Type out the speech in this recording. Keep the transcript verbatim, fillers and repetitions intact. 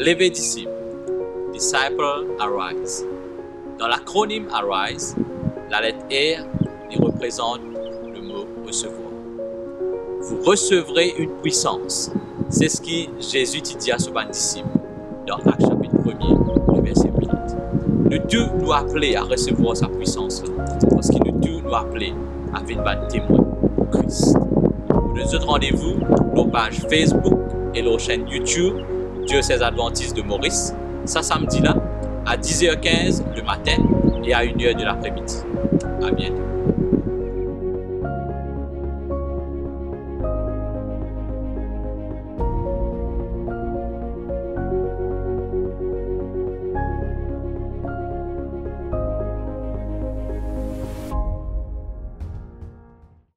Leve disip, disciple, arise. Dan lakronim arise, lalet R li reprezant lemo recevoir. Vous recevrez une puissance. Se seki Zezi ti dir a so bann disip dan Ak sapit premie, le verse wit. Nou tou nou apele a resevwar sa pwisans la, parski nou tou nou apele a vinn bann temwin pou Kris. Mo donn zot randevou lor paz Facebook e lor senn YouTube Diocèse Adventiste de Maurice, sa samdi la, a diz er kinz le matin e a une heure de l'après-midi. A biento.